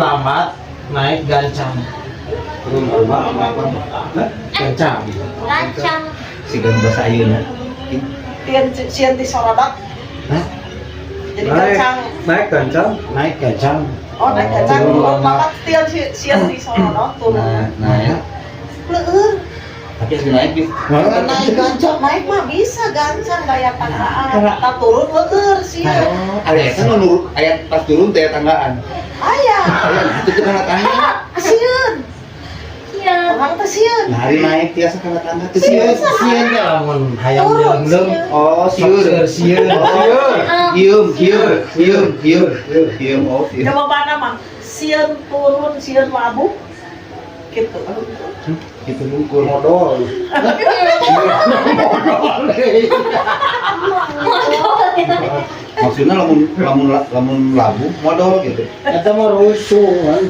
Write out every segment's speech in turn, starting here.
Lambat, naik gancang. Turun lambat, kenapa? Gancang. Gancang. Si bahasa ayeuna. Tien sieun ti sorodot. Hah? Jadi Naik, gancang. naik gancang. Naik gancang. Oh, naik gancang Turun turun lambat. lambat tien sieun ti sorodot turun. Nah, nah ya. Leueur. Tapi harus naik gitu. Nah, naik gancang. Naik mah bisa gancang gaya tanggaan. Tak turun leueur sieun. Oh, aya kan nu aya pas turun teh tanggaan. Aya. Aya itu tuh kana tangga. Sieun. Iya. Orang teh sieun. Nah, hari naik tiasa kana tangga teh sieun. Sieun teh lamun hayang Turun leungleung. sieun. Oh, Sieun sieun. sieun. Sieun. Hieum, hieum, hieum, hieum, hieum, oh, hieum. Jawabanna mah sieun turun sieun labuh. Gitu. Gitu ngukur. Modal. Modal. Modal. Maksudnya lamun lamun lamun labuh modal gitu. Eta mah rusuh kan.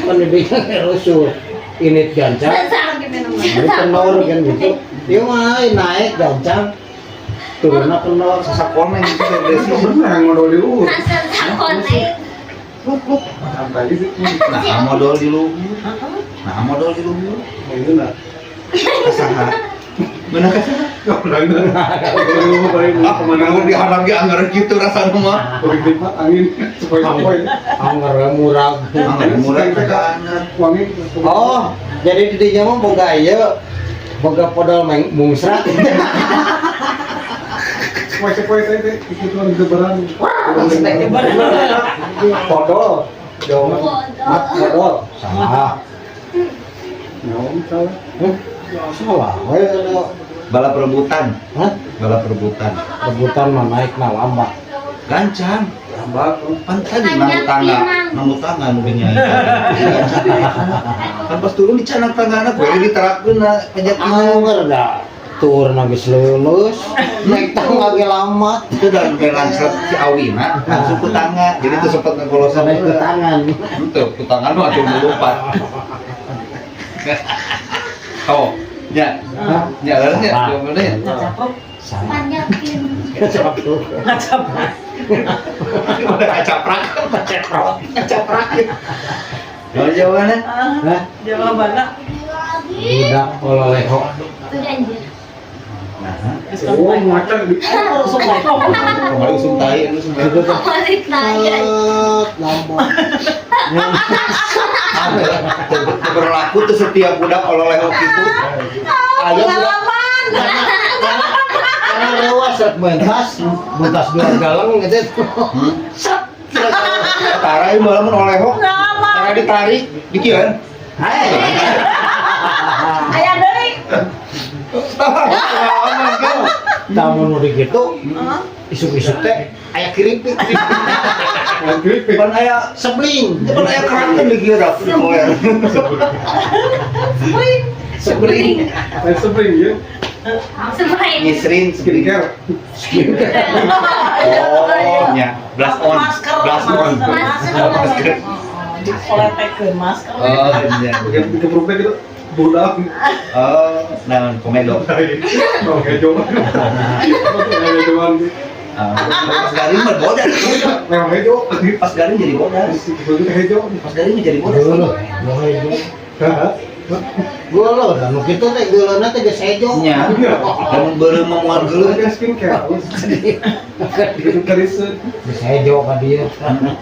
Pendidikan rusuh. Ini gancang. Ini kendor kan gitu. Dia mah naik gancang. Turunnya kendor. Sasakoneng itu desi. Bener yang modal di luhur. Sasakoneng. Luk, luk. Santai sih. Nah, modal di luhur. Nah, modal di luhur. Nah, itu nah. Kasaha? Bener kasaha? Paling Ah, kemana diharap ge anggar gitu rasana mah. Paling angin sepoi-sepoi. Anggar murah. Anggar murah banget. Wangi. Oh, jadi di dinya mah boga ieu, boga podol mungsrat. Sepoi-sepoi saya teh ikutan geberan. Podol. Dong. Mat podol. Salah. Nyawa salah. Hah? Salah. We, Balap rebutan, hah? Balap rebutan. Rebutan mah naik na lambat. Gancang. Lambat. Pan tadi nanggu tangga, nanggu tangga nu geunya. Kan pas turun dicanak tanggana gue diterapkeun na pejatina. Angger dah. Turun geus lulus, naik tangga ge lama. Itu dalam kayak langsung si Awina langsung ke tangga. Jadi tuh sempat ngegolosan Sampai ke tangan. Itu ke tangan mah atuh melompat. Oh, ya. Hah? Ya, lalu ya, Salah. jawabannya ya. Ngacapruk, Salah. Panjakin. Capruk. ngacapruk. Udah kacaprak, Ceprot. kacaprak. Kalau jawabannya? Hah? Jawabanna Budak ololeho. Udah anjir. Nah, Oh, macan di. Oh, usum potong. kemarin usum tai, usum tai. Itu tuh. Balik tanya. Set, lambat. Teu berlaku tuh setiap budak ololeho gitu. Aya budak Pengalaman. Karena lewat set mentas, mentas dua galeng gitu. Set. Tara ieu malah mun oleho. Pengalaman. Tara ditarik, dikieu. Hai. Aya deui. Pengalaman kan. Tamun nu gitu, isuk-isuk teh aya keripik. Keripik. Pan aya Sebling. pan aya keranten di kieu dah di koler. Sebring. Sebring. Lain sebring ya. Sebring. Nyisrin sebring. Skincare. Oh, nya. Blast on. Masker. Blast on. Masker. Masker. Dikoletekeun masker. Oh, nya. Bagian dikepruknya gitu. Budak. Oh, naon komedo. Oh, hejo. Hejoan. Ah, pas garing mah bodas. Memang hejo. Pas garing jadi bodas. Hejo. Pas garing mah jadi bodas. Geuleuh, geuleuh. Geuleuh, da nu kitu teh geuleuna teh geus hejo. Nya. Lamun beureum mah moal geuleuh. Kan skincare. Gitu kalisun. Geus hejo ka dieu.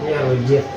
Ya rujit.